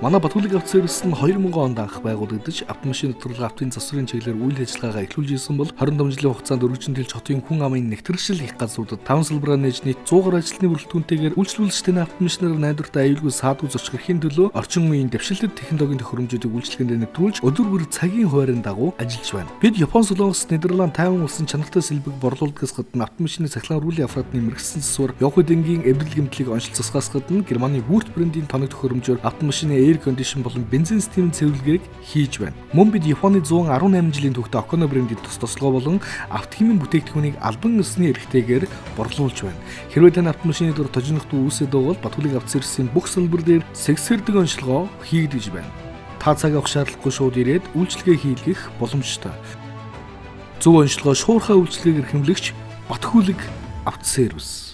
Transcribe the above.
Манай Батүлэг автосервис нь 2000 онд анх байгуулагдаж, автомашин тодорлогын автын засварын чиглэлээр үйл ажиллагаагаа эхлүүлж ирсэн бол 25 жилийн хугацаанд өргөжин тэлж хотын хүн амын нэгтршил их газруудад 5 салбараа нээж нийт 100 гаруй ажилтны бүрэлдэхүүнтэйгээр үйлчлүүлэгчдийн автомашинаар найдвартай аюулгүй саадгүй зочих эрхийн төлөө орчин үеийн дэвшилтэт технологийн төхөөрөмжүүдийг үйлчилгээнд нэвтрүүлж өдөр бүр цагийн хуваарийн дагуу ажиллаж байна. Бид Япон, Солонгос, Нидерланд, Тайван улсын чанартай сэлбэг борлуулдгаас гадна автомашины цахилгаан рүүлийн аппаратны мэргэсэн засвар, явах эдэнгийн эвдрэл гэмтлийг оншил засахаас гадна Германы Wurth брендийн тоног төхөөрөмжөөр автомашины air condition болон бензин системийн цэвэрлэгээг хийж байна. Мөн бид Японы 118 жилийн түүхтэй Okono брендийн тус тослогоо болон автохимийн бүтээгдэхүүнийг албан ёсны эрхтэйгээр борлуулж байна. Хэрвээ тань автомашины дур тожинох дүү үүсээд байгаа бол Батүлэг автосервисийн бүх салбар дээр сэгсэрдэг онцлогоо хийгдэж байна. Та цаг авах шаардлагагүй шууд ирээд үйлчилгээ хийлгэх боломжтой. Зөв онцлогоо шуурхай үйлчилгээг эрхэмлэгч Батхүлэг автосервис.